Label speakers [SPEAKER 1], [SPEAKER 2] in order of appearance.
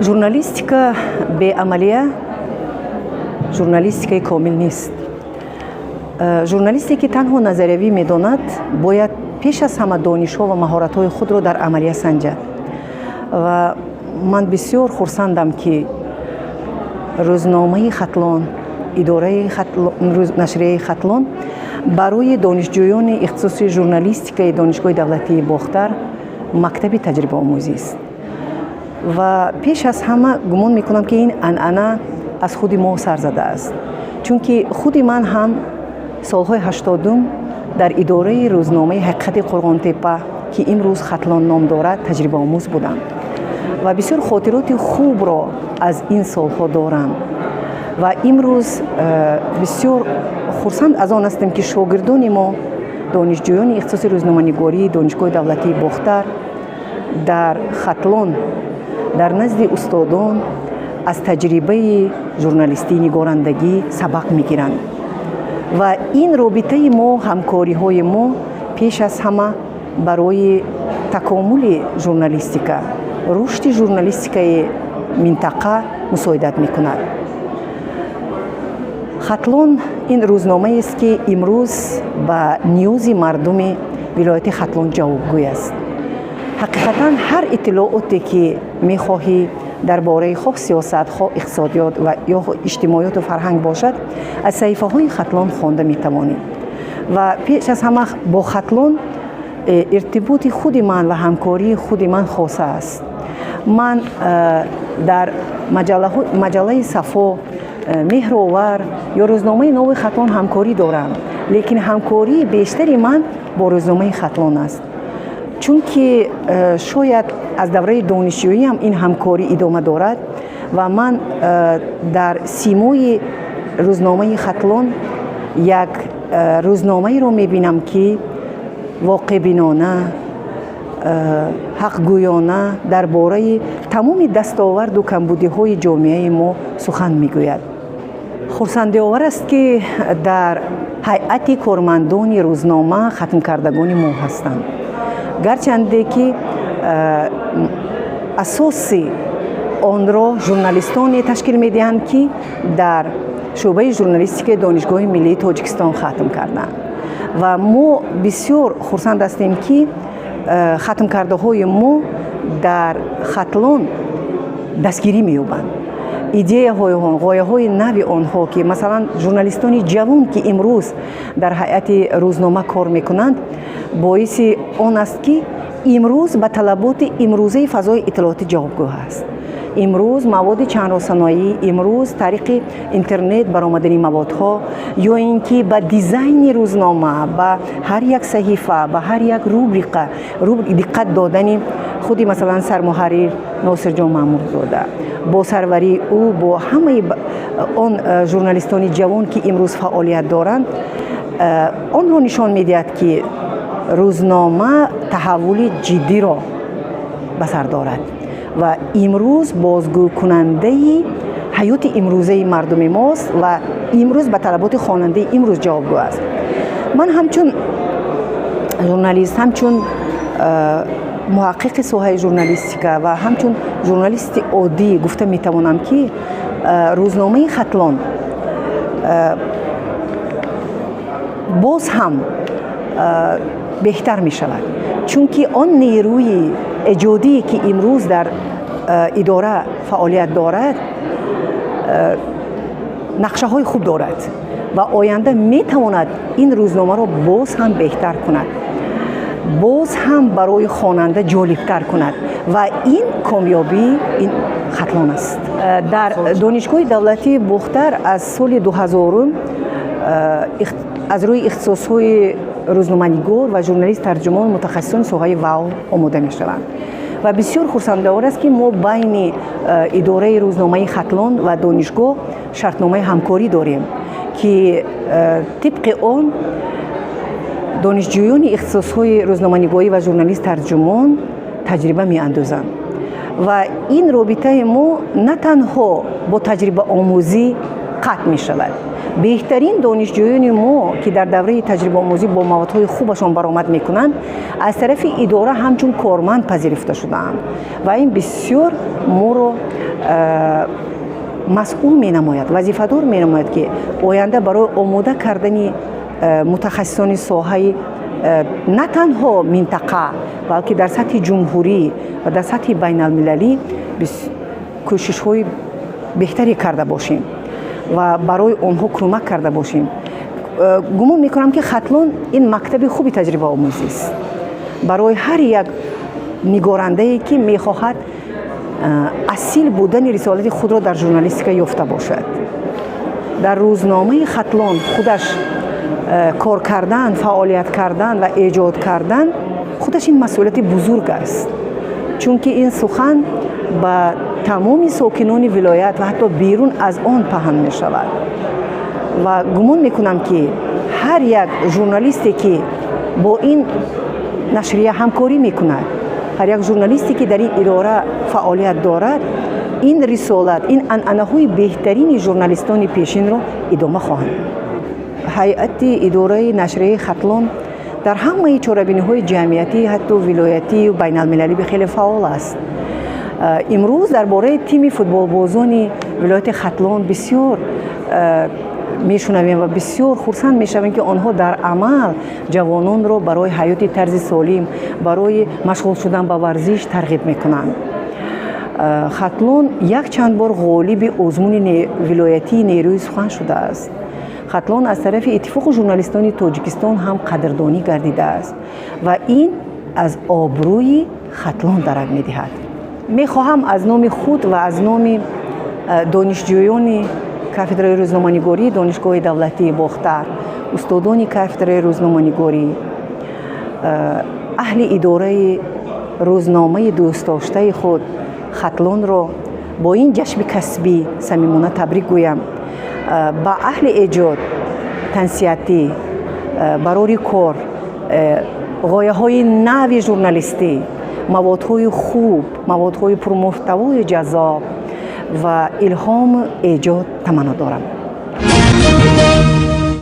[SPEAKER 1] Журналистика беамалия журналистикаи комил нест. Журналисте, ки танҳо назариявӣ медонад, бояд пеш аз ҳама донишҳо ва маҳоратҳои худро дар амалия санҷад. Ва ман бисёр хурсандам, ки рӯзномаи Хатлон, идораи нашрияи Хатлон барои донишҷӯёни ихтисоси журналистикаи Донишгоҳи давлатии Бохтар мактаби таҷрибаомӯзист. Ва пеш аз ҳама гумон мекунам, ки ин анъана аз худи мо сар задааст, чунки худи ман ҳам солҳои 80-ум дар идораи рӯзномаи Ҳақиқати Қурғонтеппа, ки имрӯз Хатлон ном дорад, таҷрибаомӯз будам ва бисёр хотироти хубро аз ин солҳо дорам. Ва имрӯз бисёр хурсанд аз он ҳастем, ки шогирдони мо, донишҷӯёни ихтисоси рӯзноманигории Донишгоҳи давлатии Бохтар, дар Хатлон дар назди устодон аз таҷрибаи журналистии нигорандагӣ сабақ мегиранд. Ва ин робитаи мо, ҳамкориҳои мо пеш аз ҳама барои такомули журналистика, рушди журналистикаи минтақа мусоидат мекунад. Хатлон ин рӯзномаест, ки имрӯз ба ниёзи мардуми вилояти Хатлон ҷавобгӯй аст. Ҳақиқатан, ҳар иттилооте, ки мехоҳӣ дар бораи хоҳ сиёсат, хоҳ иқтисодиёт ва ё иҷтимоиёту фарҳанг бошад, аз саҳифаҳои Хатлон хонда метавонӣ. Ва пеш аз ҳама бо Хатлон иртиботи худи ман ва ҳамкории худи ман хоса аст. Ман дар маҷаллаи Сафо, Меҳровар ё рӯзномаи Нави Хатлон ҳамкорӣ дорам, лекин ҳамкории бештари ман бо рӯзномаи Хатлон аст, чунки шояд аз давраи донишҷӯиам ин ҳамкорӣ идома дорад. Ва ман дар симои рӯзномаи Хатлон як рӯзномаеро мебинам, ки воқеъбинона, ҳақгӯёна дар бораи тамоми дастоварду камбудиҳои ҷомеаи мо сухан мегӯяд. Хурсандиовар аст, ки дар ҳайати кормандони рӯзнома хатмкардагони мо ҳастанд, гарчанде ки асоси онро журналистоне ташкил медиҳанд, ки дар шӯъбаи журналистикаи Донишгоҳи миллии Тоҷикистон хатм карданд. Ва мо бисёр хурсанд ҳастем, ки хатмкардаҳои мо дар Хатлон дастгирӣ меёбанд. Идеяҳои он, ғояҳои нави онҳо, ки масалан журналистони ҷавон, ки имрӯз дар ҳайати рӯзнома кор мекунанд, боиси он аст, ки имрӯз ба талаботи имрӯзаи фазои иттилоотӣ ҷавобгӯ аст. Имрӯз маводи чандрасонаӣ, имрӯз тариқи интернет баромадани маводҳо ё ин ки ба дизайни рӯзнома, ба ҳар як саҳифа, ба ҳар як рубрика диққат додани худи, масалан, сармуҳаррир Носирҷон Маъмурзода бо сарварии ӯ, бо ҳамаи он журналистони ҷавон, ки имрӯз фаъолият доранд, онро нишон медиҳад, ки рӯзнома таҳаввули ҷиддиро ба сар дорад ва имрӯз бозгӯкунандаи ҳаёти имрӯзаи мардуми мост ва имрӯз ба талаботи хонандаи имрӯз ҷавобгӯ аст. Ман ҳамчун журналист, ҳамчун муҳаққиқи соҳаи журналистика ва ҳамчун журналисти оддӣ гуфта метавонам, ки рӯзномаи Хатлон боз ҳам беҳтар мешавад, чунки он нерӯи эҷодие, ки имрӯз дар идора фаъолият дорад, нақшаҳои хуб дорад ва оянда метавонад ин рӯзномаро боз ҳам беҳтар кунад, боз ҳам барои хонанда ҷолибтар кунад. Ва ин комёбии ин Хатлон аст. Дар Донишгоҳи давлатии Бохтар аз соли 2000-ум аз рӯи ихтисосҳои рӯзноманигор ва журналист тарҷумон мутахассисони соҳаи ВАО омода мешаванд. Ва бисёр хурсандовар аст, ки мо байни идораи рӯзномаи Хатлон ва донишгоҳ шартномаи ҳамкорӣ дорем, ки тибқи он донишҷӯёни ихтисосҳои рӯзноманигорӣ ва журналист тарҷумон таҷриба меандозанд. Ва ин робитаи мо на танҳо бо таҷрибаомӯзӣ Қатъ мешавад. Беҳтарин донишҷӯёни мо, ки дар давраи таҷрибаомӯзӣ бо маводҳои хубашон баромад мекунанд, аз тарафи идора ҳамчун корманд пазируфта шудаанд ва ин бисёр моро масъул менамояд, вазифадор менамояд, ки оянда барои омода кардани мутахассисони соҳаи на танҳо минтақа, балки дар сатҳи ҷумҳурӣ ва дар сатҳи байналмилалӣ кӯшишҳои беҳтаре карда бошем ва барои онҳо кӯмак карда бошем. Гумон мекунам, ки Хатлон ин мактаби хуби таҷрибаомӯзист барои ҳар як нигорандае, ки мехоҳад асил будани рисолати худро дар журналистика ёфта бошад. Дар рӯзномаи Хатлон худаш кор кардан, фаъолият кардан ва эҷод кардан худаш ин масъулияти бузург аст, чунки ин сухан ба тамоми сокинони вилоят ва ҳатто берун аз он паҳн мешавад. Ва гумон мекунам, ки ҳар як журналисте, ки бо ин нашрия ҳамкорӣ мекунад, ҳар як журналисте, ки дар ин идора фаъолият дорад, ин рисолат, ин анъанаҳои беҳтарини журналистони пешинро идома хоҳанд. Ҳайати идораи нашрияи Хатлон дар ҳамаи чорабиниҳои ҷамъиятӣ, ҳатто вилоятию байналмилалӣ хеле фаъол аст. Имрӯз дар бораи тими футболбозони вилояти Хатлон бисёр мешунавем ва бисёр хурсанд мешавем, ки онҳо дар амал ҷавононро барои ҳаёти тарзи солим, барои машғул шудан ба варзиш тарғиб мекунанд. Хатлон якчанд бор ғолиби озмуни вилоятии Нерӯи сухан шудааст. Хатлон аз тарафи Иттифоқи журналистони Тоҷикистон ҳам қадрдонӣ гардидааст ва ин аз обрӯи Хатлон дарак медиҳад. Мехоҳам аз номи худ ва аз номи донишҷӯёни кафедраи рӯзноманигории Донишгоҳи давлатии Бохтар, устодони кафедраи рӯзноманигорӣ, аҳли идораи рӯзномаи дӯстдоштаи худ Хатлонро бо ин ҷашни касбӣ самимона табрик гӯям. Ба аҳли эҷод тансиҳатӣ, барори кор, ғояҳои нави журналистӣ, маводҳои хуб, маводҳои пурмуҳтавои ҷаззоб ва илҳому эҷод таманно дорам.